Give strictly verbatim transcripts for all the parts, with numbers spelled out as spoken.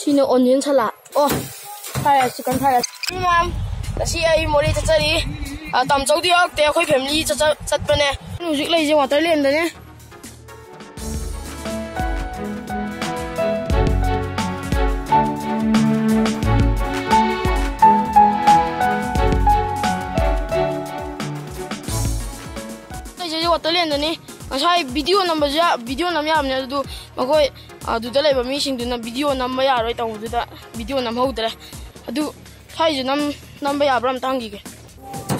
ꯁꯤꯅ onion salad꯫ ꯑꯣ, fried rice, chicken fried rice꯫ ꯃꯌꯥꯝ, ꯉꯁꯤ ꯑꯩ ꯃꯣꯔꯦ ꯆꯠꯆꯔꯤ꯫ ꯑ, ꯇꯥꯃꯣꯆꯧꯗꯤ ꯌꯥꯎꯔꯛꯇꯦ, ꯑꯩꯈꯣꯏ family ꯆꯠꯆ-, ꯆꯠꯄꯅꯦ꯫ ꯑꯩꯅ ꯍꯧꯖꯤꯛ ꯂꯩꯔꯤꯁꯦ Waterland ꯗꯅꯦ꯫ ꯂꯩꯖꯩꯁꯦ Waterland ꯗꯅꯤ꯫ ꯉꯁꯥꯏ video ꯅꯝꯕꯁꯨ ꯌꯥ-, video ꯅꯝ ꯌꯥꯕꯅꯦ, ꯑꯗꯨ ꯃꯈꯣꯏ ꯑꯗꯨꯗ ꯂꯩꯕ ꯃꯤꯁꯤꯡꯗꯨꯅ video ꯅꯝꯕ ꯌꯥꯔꯣꯏ ꯇꯧꯕꯗꯨꯗ video ꯅꯝꯍꯧꯗ꯭ꯔꯦ꯫ ꯑꯗꯨ ꯁ꯭ꯋꯥꯏꯁꯦ ꯅꯝ-, ꯅꯝꯕ ꯌꯥꯕ꯭ꯔꯥ ꯑꯝꯇ ꯍꯪꯈꯤꯒꯦ꯫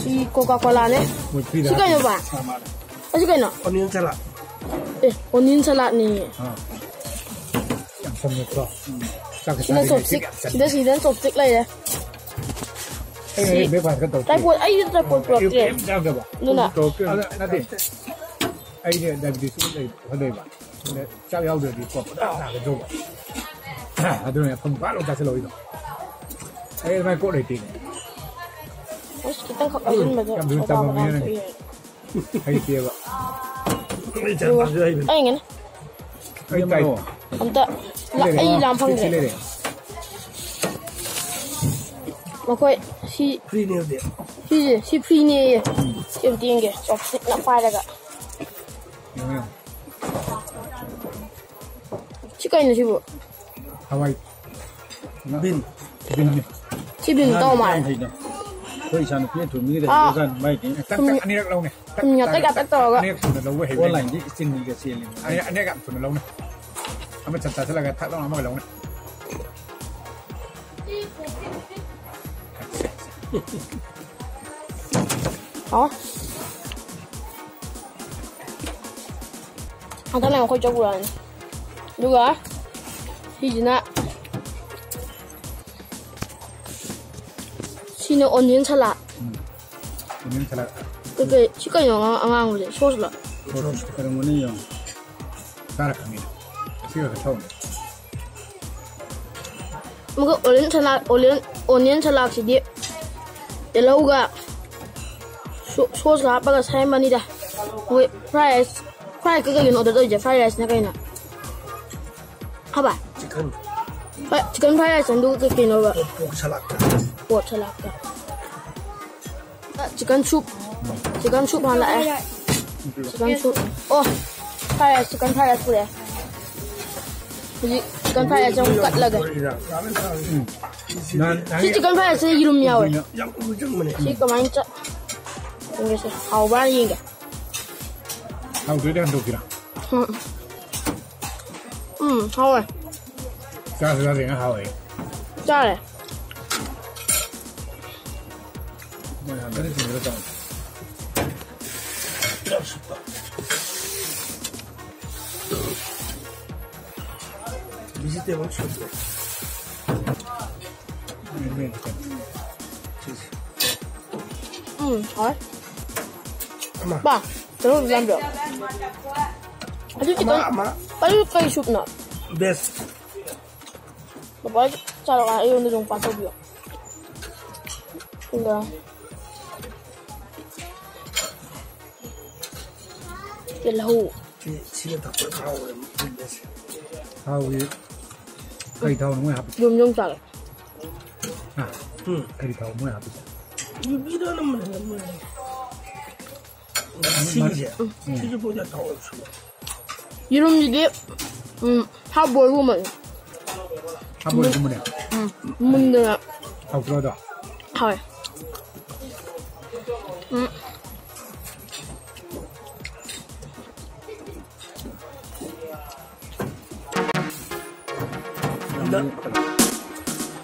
ꯁꯤ Coca Cola ꯅꯦ꯫ ꯃꯣꯏ free ꯗ ꯁꯤ ꯀꯩꯅꯣꯕ? ꯍꯥꯞꯄꯤ꯫ ꯑꯥ, ꯃꯥꯅꯦ꯫ ꯑꯁꯤ ꯀꯩꯅꯣ? Onion salad꯫ ꯑꯦ, onion salad ꯅꯦ꯫ ꯑꯥ꯫ ꯌꯥꯝ ꯆꯝꯅ ꯇ꯭ꯔꯣ? ꯎꯝ꯫ ꯆꯥꯛꯀ ꯁꯤꯅ ꯆꯥꯔꯤꯉꯩ chopstick꯫ ꯌꯥꯝ ꯆꯝꯅ꯫ ꯁꯤꯗ, ꯁꯤꯗꯅ chopstick ꯂꯩꯔꯦ꯫ ꯑꯩ ꯁꯤ breakfast ꯀ ꯇꯧꯗꯦ꯫ Tripod, ꯑꯩꯁꯨ tripod ꯑꯌꯨꯛ ꯄꯨꯔꯛꯇ꯭ꯔꯦ꯫ ꯀꯩꯝ ꯆꯥꯗꯕ꯫ ꯑꯗꯨꯅ꯫ ꯑꯗꯨ ꯅꯠꯇꯦ꯫ ꯑꯩꯗꯤ diabetes ꯁꯨ ꯂꯩ-, ꯂꯩꯕ꯫ ꯑꯗ ꯆꯥꯛ ꯌꯥꯎꯗ꯭ꯔꯗꯤ ꯀꯣ ꯄꯨꯔꯥ ꯅꯥꯒꯗꯧꯕ꯫ ꯑꯗꯨꯅ ꯐꯝ ꯐꯥ ꯂꯥꯎ ꯆꯥꯁꯤꯜꯂꯛꯑꯣ ꯑꯩꯗꯣ꯫ ꯑꯩ ꯑꯗꯨꯃꯥꯏꯅ ꯀꯣꯛ ꯂꯩꯇꯦꯅꯦ꯫ ꯑꯁ, ꯈꯤꯇꯪꯈꯛ ꯍꯩꯖꯤꯟꯕꯗꯣ ꯌꯥꯝ ꯊꯨꯅ ꯑꯣꯖꯥ ꯇꯝꯃꯝꯃꯦ ꯃꯃꯥꯡ ꯅꯪ꯫ ꯊꯣꯛꯑꯦ꯫ ꯍꯩꯇꯦꯕ꯫ ꯑꯩ ꯆꯥꯛ ꯆꯥꯕꯁꯨ ꯍꯩꯕꯅꯤ꯫ ꯑꯩ ꯉꯅꯤ꯫ ꯑꯩ ꯇꯥꯏ꯫ ꯑꯝꯇ ꯁꯤ ꯂꯩꯔꯦ꯫ ꯑꯩ ꯂꯥꯝ ꯁꯤ ꯐꯪꯗ꯭ꯔꯦ꯫ ꯂꯩꯔꯦ꯫ ꯃꯈꯣꯏ ꯁꯤ free ꯅꯦ ꯍꯧꯖꯤꯛ꯫ ꯁꯤꯁꯦ, ꯁꯤ free ꯅꯦꯌꯦ꯫ ꯎꯝ꯫ ꯁꯤ ꯑꯝꯇ ꯌꯦꯡꯒꯦ꯫ Chopstick ꯅ ꯄꯥꯏꯔꯒ꯫ ꯌꯦꯡꯉꯣ, ꯌꯦꯡꯉꯣ꯫ ꯁꯤ ꯀꯩꯅꯣ ꯁꯤꯕꯨ? ꯍꯋꯥꯏ꯫ Bean꯫ Bean ꯅꯤ꯫ ꯁꯤ bean ꯇꯧ ꯃꯥꯜꯂꯦ꯫ ꯑꯉꯥꯡ ꯍꯩꯗꯣ꯫ ꯑꯩꯈꯣꯏ ꯏꯆꯥꯅꯨꯄꯤ ꯑꯊꯣꯝꯕꯤꯒꯤꯗ ꯑꯥ꯫ ꯍꯩꯒ꯭ꯔꯖꯥꯠꯅꯤ꯫ ꯃꯥꯏꯗꯤ ꯇꯛ ꯊꯨꯝ-, ꯇꯛ ꯑꯅꯤꯔꯛ ꯂꯧꯅꯦ꯫ ꯇꯛ ꯊꯨꯝ ꯇꯛ ꯌꯥꯛꯇꯛ ꯇꯛ ꯌꯥꯛꯇꯛ ꯇꯧꯔꯒ꯫ ꯑꯅꯤꯔꯛ ꯊꯨꯅ ꯂꯧꯕ ꯍꯩꯕ꯫ Online ꯗꯤ ꯆꯤꯅꯤꯒ ꯆꯦꯜꯂꯤꯅꯤ꯫ ꯑꯅꯤ-, ꯑꯅꯤꯔꯛ ꯌꯥꯝ ꯊꯨꯅ ꯂꯧꯅꯦ꯫ ꯑꯃ ꯆꯞ ꯆꯥꯁꯤꯜꯂꯒ ꯊꯛ ꯂꯥꯎꯅ ꯑꯃꯒ ꯂꯧꯅꯦ꯫ ꯍꯥꯎ꯫ ꯍꯟꯗꯛꯅ ꯑꯩꯈꯣꯏ ꯆꯧ ꯄꯨꯔꯛꯑꯅꯤ꯫ ꯑꯗꯨꯒ ꯁꯤꯁꯤꯅ, ꯁꯤꯅ onion salad꯫ ꯎꯝ꯫ Onion salad꯫ ꯀꯩ ꯀꯩ, ꯁꯤ ꯀꯩꯅꯣ ꯑꯉꯥꯡ-, ꯑꯉꯥꯡꯕꯁꯦ? Sauce ꯂꯣ? Sauce ꯑꯣꯏꯔꯝꯒꯅꯤ ꯌꯦꯡꯉꯣ꯫ ꯆꯥꯔ ꯈꯪꯉꯤ꯫ ꯁꯤꯒ ꯈꯔ ꯊꯧꯅꯤ꯫ ꯑꯃꯨꯛꯀ onion salad, onion, onion salad ꯁꯤꯗꯤ ꯇꯤꯜꯍꯧꯒ ꯁꯣ-, sauce ꯀ ꯍꯥꯞꯄꯒ ꯁꯦꯝꯕꯅꯤꯗ꯫ ꯍꯣꯏ, fried rice, fried rice ꯀ ꯀꯩꯒꯤꯅꯣ order ꯇꯧꯔꯤꯁꯦ? Fried rice ꯅ ꯀꯩꯅꯣ? ꯍꯥꯕ? Chicken꯫ ꯍꯣꯏ, chicken fried rice ꯑꯗꯨꯒ ꯀꯩꯅꯣꯕ? ꯄꯣꯔꯛ ꯁꯂꯥꯗꯀ꯫ ꯄꯣꯔꯛ ꯁꯂꯥꯗꯀ꯫ Chicken soup. ꯆꯤꯛꯀꯟ ꯁꯨꯞ ꯍꯥꯟꯅ ꯂꯥꯛꯑꯦ꯫ Chicken soup. ꯑꯣ, fried rice, chicken fried rice ꯄꯨꯔꯛꯑꯦ꯫ ꯍꯧꯖꯤꯛ chicken fried rice ꯑꯃꯨꯛ ꯀꯠꯂꯒꯦ꯫ ꯁꯤ chicken fried rice ꯁꯤꯗ ꯌꯦꯔꯨꯝ ꯌꯥꯎꯋꯦ꯫ ꯁꯤ ꯀꯃꯥꯏꯅ ꯆ-, ꯌꯦꯡꯒꯦꯁꯦ꯫ ꯍꯥꯎꯕ꯭ꯔꯥ ꯌꯦꯡꯒꯦ꯫ ꯍꯥꯎꯗ꯭ꯔꯗꯤ ꯍꯟꯗꯣꯛꯁꯤꯔꯥ? ꯎꯝ꯫ ꯎꯝ, ꯍꯥꯎꯋꯦ꯫ ꯆꯥꯁꯨ ꯆꯥꯗ꯭ꯔꯤꯉꯩ ꯍꯥꯎꯋꯦ꯫ ꯆꯥꯔꯦ꯫ ꯃꯣꯏ ꯍꯥꯟꯅꯗꯤ ꯊꯤꯟꯕꯗ ꯆꯥꯎ꯫ Vegetable soup. ꯎꯝ, ꯍꯥꯎꯋꯦ꯫ ꯑꯃ꯫ ꯄꯥ, ꯇꯔꯨꯛ ꯂꯥꯝꯗ꯭ꯔꯣ? ꯑꯗꯨ ꯑꯃ, ꯈꯤꯇꯪ, ꯑꯃ꯫ ꯑꯗꯨ ꯀꯩ ꯁꯨꯞꯅꯣ? Best꯫ ꯕꯕꯥ ꯆꯥꯔꯛꯑꯣ, ꯑꯩꯉꯣꯟꯗꯁꯨ ꯑꯃꯨꯛ pass ꯇꯧꯕꯤꯌꯣ꯫ ꯑꯗꯨꯒ ꯇꯤꯜꯍꯧ꯫ ꯁꯤ, ꯁꯤꯅ ꯊꯛꯄ ꯍꯥꯎꯕꯅꯦ, ꯃꯨꯟꯕꯁꯦ꯫ ꯊꯥꯎꯁꯤ ꯀꯔꯤ ꯊꯥꯎꯅꯣ ꯃꯣꯏ ꯍꯥꯞꯄꯤꯁꯦ? ꯌꯨꯝ ꯌꯨꯝ ꯆꯥꯔꯦ꯫ ꯍꯥ? ꯎꯝ꯫ ꯀꯔꯤ ꯊꯥꯎ ꯃꯣꯏ ꯍꯥꯞꯄꯤꯁꯦ? ꯌꯨꯕꯤꯗꯣ ꯑꯅꯝꯕꯅ ꯃꯨꯜꯂꯦ꯫ ꯁꯤꯒꯤꯁꯦ? ꯎꯝ꯫ ꯁꯤꯁꯨ ꯄꯣꯠꯁꯦ ꯊꯥꯎ ꯌꯥꯝ ꯁꯨꯕ꯫ ꯌꯦꯔꯨꯝꯁꯤꯗꯤ, ꯎꯝ, half boilꯒꯨꯝꯕꯅꯤ꯫ Half boilꯒꯨꯝꯕꯅꯦ? ꯎꯝ, ꯃꯨꯟꯗꯅ꯫ ꯍꯥꯎꯇ꯭ꯔꯣ ꯑꯗꯣ? ꯍꯥꯎꯋꯦ꯫ ꯎꯝ꯫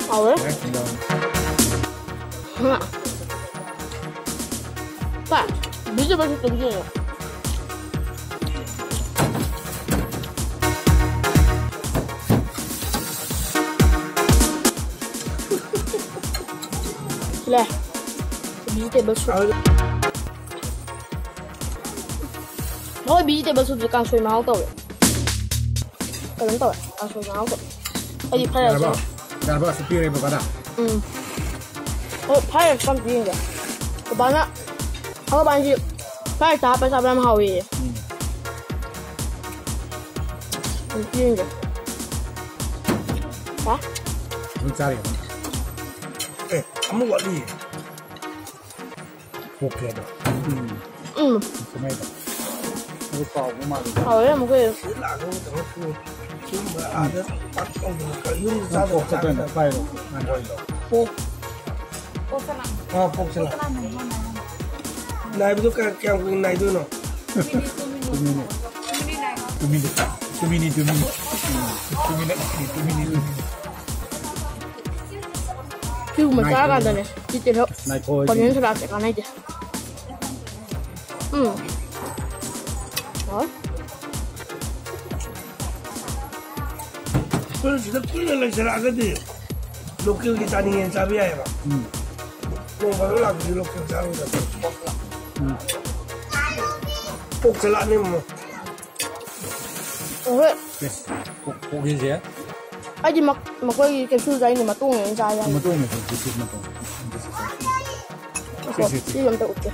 ꯍꯥꯎꯋꯦ꯫ ꯍꯥ꯫ ꯄꯥ, vegetable soup ꯇꯧꯕꯤꯗꯣꯏꯅꯦ꯫ ꯂꯦ꯫ Vegetable soup꯫ ꯍꯣꯏ, vegetable soupꯁꯦ ꯀꯥꯡꯁꯣꯏ ꯃꯍꯥꯎ ꯇꯧꯋꯦ꯫ ꯀꯩꯅꯣꯝ ꯇꯧꯋꯦ, ꯀꯥꯡꯁꯣꯏ ꯃꯍꯥꯎ ꯇꯧꯋꯦ꯫ ꯑꯩꯗꯤ fried rice ꯌꯥꯔꯕꯣ? ꯌꯥꯔꯕꯣ? ꯑꯁꯤ ꯄꯤꯔꯦ ꯕꯕꯥꯗ꯫ ꯎꯝ꯫ ꯑꯣ, fried rice ꯑꯝꯇ ꯌꯦꯡꯒꯦ꯫ ꯕꯕꯥꯅ, ꯑꯩꯈꯣꯏ ꯕꯥꯅ ꯁꯤ fried rice ꯍꯥꯞꯄ ꯆꯥꯕ ꯌꯥꯝ ꯍꯥꯎꯋꯦꯌꯦ꯫ ꯎꯝ꯫ ꯑꯝꯇ ꯌꯦꯡꯒꯦ꯫ ꯑꯗꯨꯝ ꯆꯥꯔꯤ ꯑꯗꯨꯝ꯫ ꯑꯦ, ꯑꯃ ꯋꯥꯠꯂꯤ꯫ ꯄꯣꯛꯀꯦ ꯑꯗꯣ꯫ ꯎꯝ꯫ ꯎꯝ꯫ ꯀꯃꯥꯏꯅ ꯇꯧ? ꯑꯗꯨ ꯀꯥꯎꯕ ꯃꯥꯜꯂꯦ꯫ ꯍꯥꯎꯋꯦ ꯑꯃꯨꯛꯀ ꯍꯦꯟꯅ꯫ ꯁꯤꯗ ꯂꯥꯛꯑꯒ ꯀꯩꯅꯣ ꯇꯧ-, ꯁꯤꯒꯨꯝꯕ ꯑꯥꯗ ꯄꯥꯛ ꯇꯧꯗꯅ ꯀ-, ꯌꯨꯝꯗ ꯅꯪ ꯆꯥꯗꯕ ꯄꯣꯛꯇꯣ ꯀꯩꯅꯣ ꯆꯥꯗꯕ꯫ ꯄꯥꯏꯔꯣ꯫ ꯄꯣꯛ꯫ ꯄꯣꯛ ꯆꯅꯥ꯫ ꯑꯥ, ꯄꯣꯛ ꯆꯅꯥ꯫ ꯄꯣꯛ ꯆꯅꯥ ꯅꯪ ꯍꯣꯠꯅꯔꯣ꯫ ꯅꯥꯏꯕꯗꯣ ꯀꯌꯥ-, ꯀꯌꯥꯝ ꯀꯨꯏꯅ ꯅꯥꯏꯗꯣꯏꯅꯣ? ꯇꯨꯃꯤꯅꯤ꯫ ꯇꯨꯃꯤꯅꯤ꯫ ꯇꯨꯃꯤꯅꯤ, ꯇꯨꯃꯤꯅꯤ꯫ ꯎꯝ, ꯇꯨꯃꯤꯅꯤ, ꯇꯨꯃꯤꯅꯤ, ꯇꯨꯃꯤꯅꯤ꯫ ꯁꯤꯒꯨꯝꯕ ꯉꯥꯏꯈꯣ꯫ ꯆꯥꯔꯀꯥꯟꯗꯅꯦ ꯁꯤ ꯇꯤꯜꯍꯧ꯫ ꯉꯥꯏꯈꯣ꯫ ꯀꯣꯔꯤꯌꯟ ꯁꯂꯥꯗꯁꯦ ꯀꯥꯟꯅꯩꯁꯦ꯫ ꯎꯝ꯫ ꯍꯣꯏ꯫ ꯑꯩꯈꯣꯏꯅ ꯁꯤꯗ ꯀꯨꯏꯅ ꯂꯩꯁꯜꯂꯛꯑꯒꯗꯤ ꯂꯣꯀꯦꯜꯒꯤ ꯆꯥꯅꯤꯡꯉꯦꯅ ꯆꯥꯕ ꯌꯥꯏꯑꯕ꯫ ꯎꯝ꯫ ꯅꯣꯡ ꯐꯥꯗꯣꯛ ꯂꯥꯛꯄꯗꯤ ꯂꯣꯀꯦꯜ ꯆꯥꯔꯨꯗꯕ꯫ ꯎꯝ꯫ ꯄꯣꯛ ꯆꯂꯥꯛꯅꯤ ꯑꯃꯨꯛ꯫ ꯑꯍꯣꯏ꯫ ꯑꯦ, ꯄꯣꯛ-, ꯄꯣꯛ ꯍꯤꯜꯁꯦ? ꯑꯩꯗꯤ ꯃꯛ-, ꯃꯈꯣꯏꯒꯤ ꯀꯦꯞꯁꯨꯜꯗꯣ ꯑꯩꯅ ꯃꯇꯣꯡ ꯑꯣꯏꯅ ꯆꯥ ꯌꯥꯏ꯫ ꯃꯇꯣꯡꯅꯦ, ꯁꯤ, ꯁꯤ ꯃꯇꯣꯡ꯫ ꯁꯤ, ꯁꯤ, ꯁꯤ꯫ ꯉꯥꯏꯈꯣ, ꯁꯤ, ꯁꯤ, ꯁꯤ꯫ ꯁꯤ ꯑꯝꯇ ꯎꯠꯀꯦ꯫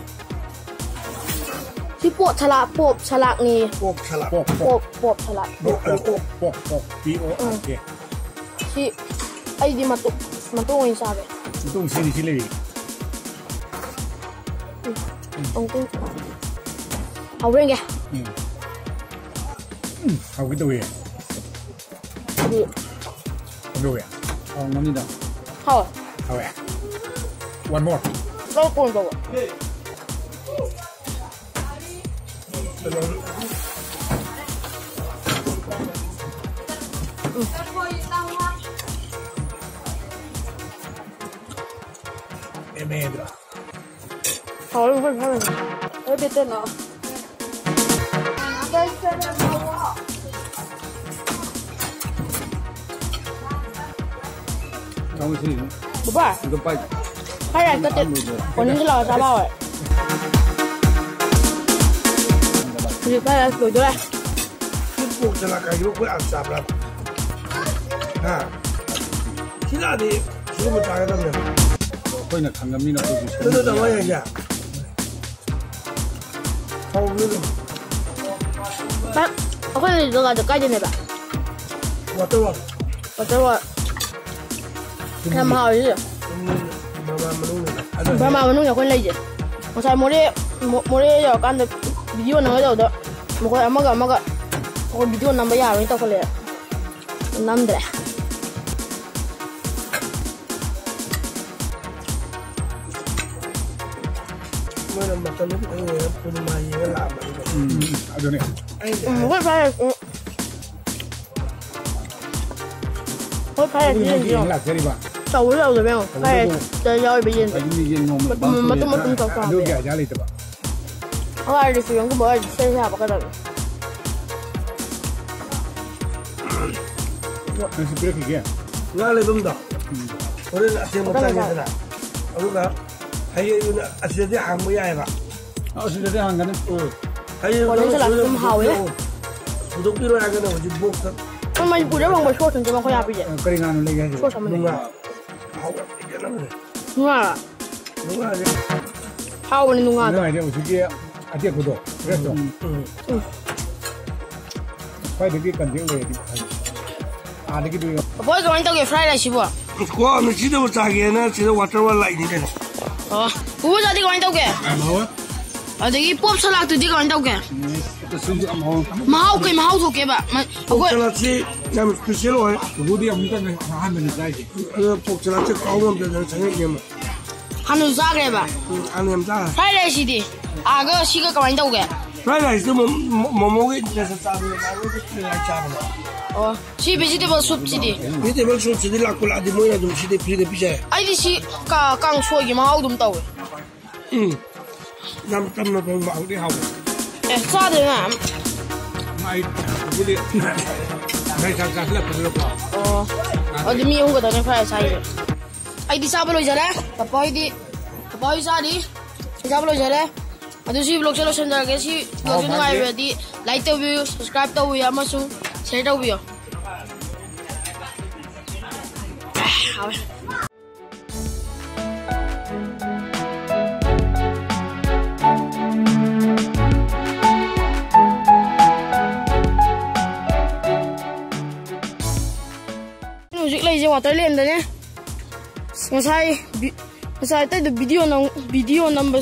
ꯁꯤ ꯄꯣꯠ ꯁꯂꯥꯛ, ꯄꯣꯞ ꯁꯂꯥꯛꯅꯤ꯫ ꯄꯣꯛ ꯁꯂꯥꯛ꯫ ꯄꯣꯛ, ꯄꯣꯛ꯫ ꯄꯣꯞ, ꯄꯣꯞ ꯁꯂꯥꯛ꯫ ꯄꯣꯛ, ꯄꯣꯛ, ꯄꯣꯛ, ꯄꯣꯛ꯫ ꯄꯤ ꯑꯣ ꯑꯥꯔ ꯀꯦ꯫ ꯁꯤ ꯑꯩꯗꯤ ꯃꯇꯣ-, ꯃꯇꯣꯡ ꯑꯣꯏꯅ ꯆꯥꯒꯦ꯫ ꯃꯇꯣꯡ ꯁꯤꯗꯤ ꯁꯤ ꯂꯩꯔꯤ꯫ ꯎꯝ꯫ ꯑꯃꯨꯛꯇꯪ ꯍꯥꯎꯕ꯭ꯔ ꯌꯦꯡꯒꯦ꯫ ꯎꯝ꯫ ꯎꯝ, ꯍꯥꯎꯒꯦ ꯇꯧꯋꯦ꯫ ꯑꯗꯨ ꯀꯩꯗꯧꯋꯦ? ꯍꯥꯎꯔꯝꯒꯅꯤꯗ꯫ ꯍꯥꯎꯋꯦ꯫ ꯍꯥꯎꯋꯦ꯫ One more꯫ ꯂꯧ ꯀꯣꯟ ꯇꯧꯕ꯫ ꯎꯝ꯫ ꯑꯦꯝ ꯑꯦꯗ꯭ꯔꯥ? ꯍꯥꯎꯋꯦ, ꯃꯈꯣꯏ ꯈꯔ ꯂꯩ꯫ ꯑꯗꯨ ꯕꯦꯇꯦꯜ ꯂꯥꯛꯑꯣ꯫ ꯕꯕꯥ, ꯑꯗꯨꯝ ꯄꯥꯏ꯫ ꯐ꯭ꯔꯥꯏ ꯔꯥꯏꯁ ꯅꯠꯇꯦ꯫ ꯑꯣꯅꯤꯌꯟꯁꯦ ꯂꯥꯛꯑꯣ, ꯆꯥꯕ ꯍꯥꯎꯋꯦ꯫ ꯍꯧꯖꯤꯛ ꯐ꯭ꯔꯥꯏ ꯔꯥꯏꯁ ꯂꯣꯏꯗꯣꯔꯦ꯫ ꯁꯤ ꯄꯣꯛ ꯆꯅꯥ ꯀꯥꯏꯁꯤꯕꯨ ꯑꯩꯈꯣꯏ ꯌꯥꯝ ꯆꯥꯕ꯭ꯔꯥ? ꯍꯥ? ꯁꯤ ꯂꯥꯛꯑꯗꯤ ꯁꯤꯒꯨꯝꯕ ꯆꯥꯒꯗꯕꯅꯦꯕ꯫ ꯑꯩꯈꯣꯏꯅ ꯈꯪꯉꯕꯅꯤꯅ ꯑꯩꯈꯣꯏꯁꯨ ꯁꯦꯝꯕ ꯑꯗꯨ ꯇꯧꯕ ꯌꯥꯏ꯫ ꯌꯥꯏꯁꯦ꯫ ꯍꯥꯎꯕꯅꯤ ꯑꯗꯨꯝ꯫ ꯄꯥꯛ ꯑꯩꯈꯣꯏ ꯂꯩ ꯖꯒꯥꯗꯣ ꯀꯥꯏꯗꯅꯦꯕ? ꯋꯥꯇꯔ ꯋꯥꯔꯜ꯫ ꯋꯥꯇꯔ ꯋꯥꯔꯜ꯫ ꯌꯥꯝ ꯍꯥꯎꯋꯦ ꯁꯤꯁꯦ꯫ ꯕꯔꯃꯥ ꯃꯅꯨꯡꯗ ꯑꯩꯈꯣꯏꯅ ꯂꯩꯁꯦ꯫ ꯉꯁꯥꯏ ꯃꯣꯔꯦ, ꯃꯣ-, ꯃꯣꯔꯦ ꯌꯧꯔꯀꯥꯟꯗ ꯚꯤꯗꯤꯑꯣ ꯅꯝꯒꯦ ꯇꯧꯕꯗ ꯃꯈꯣꯏ ꯑꯃꯒ ꯑꯃꯒ ꯑꯩꯈꯣꯏ ꯚꯤꯗꯤꯑꯣ ꯅꯝꯕ ꯌꯥꯔꯣꯏꯅ ꯇꯧꯈꯠꯂꯛꯑꯦ꯫ ꯅꯝꯗ꯭ꯔꯦ꯫ ꯃꯣꯏꯅ ꯃꯇꯝꯗꯨ ꯈꯤꯇꯪ ꯌꯦꯡꯉ ꯄꯨꯔꯅꯤꯃꯥ ꯌꯦꯡꯉ ꯂꯥꯛꯑꯝꯕꯅꯤꯅ꯫ ꯎꯝ, ꯑꯗꯨꯅꯦ꯫ ꯑꯩꯅ ꯎꯝ, ꯍꯣꯏ, ꯐꯔꯦ꯫ ꯎꯝ꯫ ꯍꯣꯏ, ꯐꯔꯦ, ꯑꯗꯨꯒꯤ ꯃꯣꯏꯒꯤ ꯌꯦꯡꯉꯣ꯫ ꯌꯦꯡ ꯂꯥꯛꯆꯔꯤꯕ꯫ ꯆꯥꯎꯕ ꯆꯥꯎꯗꯕ ꯌꯦꯡꯉꯣ꯫ ꯐꯔꯦ, ꯑꯗꯨ ꯁꯤꯗ ꯌꯥꯎꯔꯤꯕ ꯌꯦꯟꯁꯦ꯫ ꯑꯗꯨꯒꯤ ꯌꯦꯟ ꯅꯣꯡꯃ ꯃꯇꯨꯝ, ꯃꯇꯨꯝ, ꯃꯇꯨꯝ ꯆꯥꯎ ꯆꯥꯎ ꯑꯗꯨꯒꯤ ꯍꯥꯞꯄꯦ꯫ ꯑꯥꯏꯗꯤꯌꯥ ꯂꯩꯇꯕ꯫ ꯍꯋꯥꯏ ꯔꯦꯁꯇꯨꯔꯦꯟꯒꯨꯝꯕ ꯑꯣꯏꯔꯗꯤ ꯁꯦꯝ ꯁꯥꯕ ꯀꯩꯗꯧꯔꯒꯦ? ꯅꯪꯁꯨ ꯄꯤꯔꯛꯈꯤꯒꯦ? ꯉꯥ ꯂꯩꯐꯝꯗꯣ꯫ ꯎꯝ꯫ ꯍꯣꯔꯦꯟ ꯑꯁꯦꯡꯕ ꯃꯊꯪ ꯆꯥꯒꯦꯗꯅ꯫ ꯑꯗꯨꯒ ꯍꯌꯦꯡ ꯑꯣꯏꯅ ꯑꯁꯤꯗꯗꯤ ꯍꯥꯡꯕ ꯌꯥꯏꯑꯕ꯫ ꯑ, ꯑꯁꯤꯗꯗꯤ ꯍꯥꯡꯒꯅꯤ꯫ ꯎꯝ꯫ ꯍꯌꯦꯡ ꯍꯣꯔꯦꯟ ꯅꯪ ꯁꯂꯥꯠ ꯁꯤꯗ ꯑꯗꯨꯝ ꯍꯥꯎꯋꯦ꯫ ꯄꯨꯊꯣꯛꯄꯤꯔꯛꯑꯣ꯫ ꯄꯨꯊꯣꯛꯄꯤꯔꯣ ꯍꯥꯏꯔꯒꯅ ꯍꯧꯖꯤꯛ ꯕꯣꯛꯁꯇ꯫ ꯅꯪ ꯃꯅꯤꯄꯨꯔꯗ ꯐꯪꯕ ꯁꯣꯁ ꯑꯝꯇ ꯃꯈꯣꯏ ꯍꯥꯞꯄꯤꯁꯦ꯫ ꯑ, ꯀꯔꯤ ꯉꯥꯅꯣ ꯂꯩꯒꯦ ꯍꯥꯏꯁꯤꯕꯣ? ꯁꯣꯁ ꯑꯃ ꯂꯩ꯫ ꯅꯨꯡꯉꯥ꯫ ꯍꯥꯎꯕ ꯌꯥꯝ ꯂꯩꯒꯦ ꯅꯪꯅꯦ꯫ ꯅꯨꯡꯉꯥ꯫ ꯅꯨꯡꯉꯥꯁꯦ꯫ ꯍꯥꯎꯕꯅꯤ ꯅꯨꯡꯉꯥꯗꯣ꯫ ꯅꯨꯡꯉꯥꯏꯅꯦ ꯍꯧꯖꯤꯛꯀꯤ ꯑꯇꯦꯛꯄꯗꯣ, ꯐ꯭ꯔꯦꯁꯇꯣ꯫ ꯎꯝ꯫ ꯎꯝ꯫ ꯈ꯭ꯋꯥꯏꯗꯒꯤ ꯀꯟꯇꯦꯛ ꯂꯩꯔꯗꯤ ꯐꯩ꯫ ꯑꯥꯗꯒꯤꯗꯤ ꯕꯣꯏ, ꯀꯃꯥꯏꯅ ꯇꯧꯒꯦ ꯐ꯭ꯔꯥꯏ ꯔꯥꯏꯁꯁꯤꯕꯣ? ꯀꯣ, ꯅꯨꯡꯁꯤꯗꯕ ꯆꯥꯒꯦꯅ ꯁꯤꯗ ꯋꯥꯇꯔ ꯋꯥꯟ ꯂꯥꯛꯏꯅꯤ ꯀꯩꯅꯣ꯫ ꯑꯣ꯫ ꯄꯨꯄꯨ ꯆꯥꯗꯤ ꯀꯃꯥꯏꯅ ꯇꯧꯒꯦ? ꯌꯥꯝ ꯍꯥꯎꯋꯦ꯫ ꯑꯗꯒꯤ ꯄꯣꯞ ꯁꯂꯥꯠꯇꯨꯗꯤ ꯀꯃꯥꯏꯅ ꯇꯧꯒꯦ? ꯎꯝ, ꯑꯗꯨꯁꯨ ꯌꯥꯝ ꯍꯥꯎꯋꯦ꯫ ꯃꯍꯥꯎ ꯀꯩ ꯃꯍꯥꯎ ꯊꯣꯛꯀꯦꯕ? ꯃ-, ꯄꯣꯛ ꯑꯩꯈꯣꯏ ꯁꯂꯥꯠꯁꯤ ꯌꯥꯝ ꯏꯁꯄꯤꯁꯦꯜ ꯑꯣꯏ꯫ ꯄꯨꯄꯨꯗꯤ ꯑꯃꯨꯛꯇꯪꯅꯦ ꯑꯍꯥꯟꯕꯅꯤ ꯆꯥꯏꯁꯦ꯫ ꯑꯗꯣ ꯄꯣꯛ ꯁꯂꯥꯠꯁꯦ ꯀꯥꯎ ꯉꯝꯗꯗꯅ ꯆꯪꯉꯛꯏꯅꯦ ꯑꯃ꯫ ꯍꯥꯟꯅꯁꯨ ꯆꯥꯈ꯭ꯔꯦꯕ? ꯎꯝ, ꯍꯥꯟꯅ ꯌꯥꯝ ꯆꯥꯈ꯭ꯔꯦ꯫ ꯐ꯭ꯔꯥꯏ ꯔꯥꯏꯁꯁꯤꯗꯤ? ꯑꯥꯒ ꯁꯤꯒ ꯀꯃꯥꯏꯅ ꯇꯧꯒꯦ? ꯐ꯭ꯔꯥꯏ ꯔꯥꯏꯁꯇꯨ ꯃꯣ-, ꯃꯣ-, ꯃꯣꯃꯣꯒꯤ ꯏꯟꯇꯔꯦꯁꯇ ꯆꯥꯕꯅꯦ, ꯃꯣꯃꯣꯒꯤ ꯐ꯭ꯔꯥꯏ ꯔꯥꯏꯁ ꯆꯥꯕꯅꯦ꯫ ꯑꯣ, ꯁꯤ ꯚꯦꯖꯤꯇꯦꯕꯜ ꯁꯨꯞꯁꯤꯗꯤ? ꯚꯦꯖꯤꯇꯦꯕꯜ ꯁꯨꯞꯁꯤꯗꯤ ꯂꯥꯛꯄꯨ ꯂꯥꯛꯑꯗꯤ ꯃꯣꯏꯅ ꯑꯗꯨꯝ ꯁꯤꯗꯤ ꯐ꯭ꯔꯤꯗ ꯄꯤꯖꯔꯦ꯫ ꯑꯩꯗꯤ ꯁꯤ ꯀꯥ-, ꯀꯥꯡꯁꯣꯏꯒꯤ ꯃꯍꯥꯎ ꯑꯗꯨꯝ ꯇꯧꯋꯦ꯫ ꯎꯝ꯫ ꯌꯥꯝ ꯆꯝꯅ ꯊꯣꯡꯕ ꯍꯥꯎꯗꯤ ꯍꯥꯎꯋꯦ꯫ ꯑꯦ, ꯆꯥꯗꯦꯅ꯫ ꯃꯥꯏ ꯍꯧꯖꯤꯛꯄꯨꯗꯤ ꯉꯁꯥꯏ ꯆꯥꯛ ꯆꯥꯁꯤꯜꯂꯛꯄꯗꯨꯗꯀꯣ꯫ ꯑꯣ꯫ ꯑꯗꯨ ꯃꯤ ꯑꯍꯨꯝ ꯈꯛꯇꯅꯦ ꯐ꯭ꯔꯥꯏ ꯔꯥꯏꯁ ꯆꯥꯏꯁꯦ꯫ ꯑꯩꯗꯤ ꯆꯥꯕ ꯂꯣꯏꯖꯔꯦ꯫ ꯄꯄꯥ ꯍꯣꯏꯗꯤ, ꯄꯄꯥ ꯍꯣꯏ ꯆꯥꯗꯤ꯫ ꯑꯩ ꯆꯥꯕ ꯂꯣꯏꯖꯔꯦ꯫ ꯑꯗꯨ ꯁꯤ vlogꯁꯦ ꯂꯣꯏꯁꯤꯟꯖꯔꯒꯦ꯫ ꯁꯤ vlogꯁꯦ ꯍꯥꯎ, ꯅꯨꯡꯉꯥꯏꯕꯗꯤ like ꯇꯧꯕꯤꯌꯨ, subscribe ꯇꯧꯕꯤꯌꯨ ꯑꯃꯁꯨꯡ share ꯇꯧꯕꯤꯌꯨ꯫ ꯍꯥꯎꯋꯦ꯫ ꯍꯧꯖꯤꯛ ꯂꯩꯁꯦ ꯋꯥꯇꯔꯂꯦꯟꯗꯅꯦ꯫ ꯉꯁꯥꯏ ꯉꯁꯥꯏ ꯑꯇꯩꯗ ꯚꯤꯗꯤꯑꯣ ꯅꯝ ꯚꯤꯗꯤꯑꯣ ꯅꯝꯕ